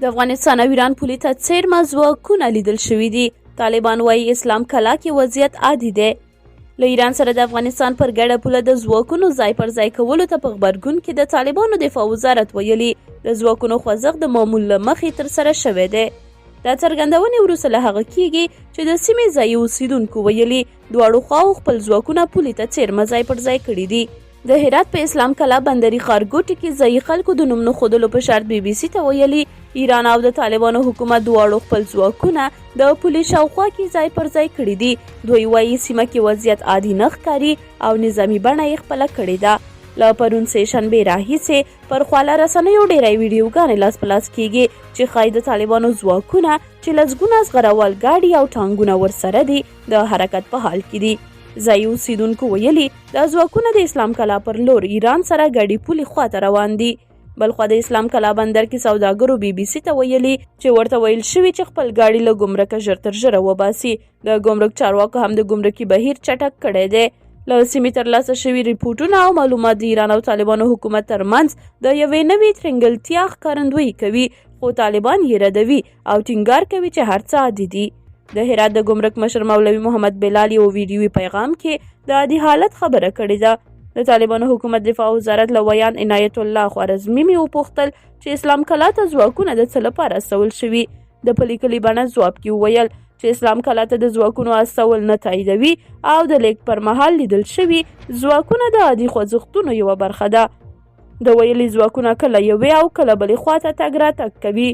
د افغانستان او ایران پولې ته څېرمه ځواکونه لیدل شوي دي. طالبان وايي اسلام کلا کې وضعیت عادي دی. له ایران سره د افغانستان پر ګډه پوله د ځواکونو ځای پر ځای کولو ته په غبرګون کې د طالبانو دفاع وزارت ویلي، د ځواکونو خوځښت د معمول له مخې ترسره شوی دی. دا څرګندونې وروسته له هغه کیږي چې د سیمې ځایي اوسیدونکو ویلي، دواړو خواوو خپل ځواکونه پولې ته څېرمه ځای پر ځای کړي دي. د هرات په اسلام کلا بندري ښارګوټي کې ځایي خلکو د نوم نه ښودلو په شرط بي بي سي ته ویلي، ایران او د طالبانو حکومت دواړو خپل ځواکونه د پولې شاوخوا کې ځای پر ځای کړي دي. دوی وایي سیمه کې وضعیت عادي نه ښکاري او نظامي بڼه یې خپله کړې ده. له پرون سې شنبې راهیسې پر خواله رسنیو ډېری ویډیوګانې لاس په لاس کیږي چې ښایي د طالبانو ځواکونه چې لسګونه زغروال ګاډي او ټانګونه ورسره دي د حرکت په حال کې دي. ځایي اوسیدونکو ویلي، دا ځواکونه د اسلام کلا پر لور ایران سره ګډې پولې خواته روان دي. بلخوا د اسلام کلا بندر کې سوداګرو بي بي سي ته ویلي چې ورته ویل شوي چې خپل ګاډي له ګمرکه ژر تر ژره وباسي. د ګمرک چارواکو هم د ګمرکي بهیر چټک کړی دی. له سیمې ترلاسه شوي رپوټونه او معلومات د ایران او طالبانو حکومت ترمنځ د یوې نوې ترنګلتیا ښکارندویي کوي، خو طالبان یې ردوي او ټینګار کوي چې هر څه عادي دي. د هرات د ګمرک مشر مولوي محمد بلال یو ویډیوي پیغام کې د عادي حالت خبره کړې ده. د طالبانو حکومت دفاع وزارت له ویاند عنایت الله خوارزمي مې وپوښتل چې اسلام کلا ته ځواکونه د څه لپاره استول شوي. د په لیکلي بڼه ځواب کې وویل چې اسلام کلا ته د ځواکونو استول نه تاییدوي او د لیک پر مهال لیدل شوي ځواکونه د عادي خوځښتونو یوه برخه ده. د ویلي ځواکونه کله یوې او کله بلې خواته تګ راتګ کوي.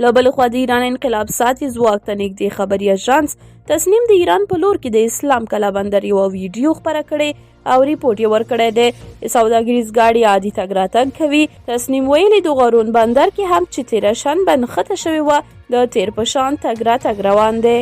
له بلې خوا د ایران انقلاب ساتي ځواک ته نږدې خبري اژانس تسنیم د ایران په لور کې د اسلام کلا بندر یوه ویډیو خپره کړې او ریپورټ یې ورکړی دی. سوداګریز ګاډي عادي تګ راتګ کوي. تسنیم ویلي، د غورون بندر کې هم چې تېره شنبه نښته شوې وه، د تېر په شان تګ راتګ روان دی.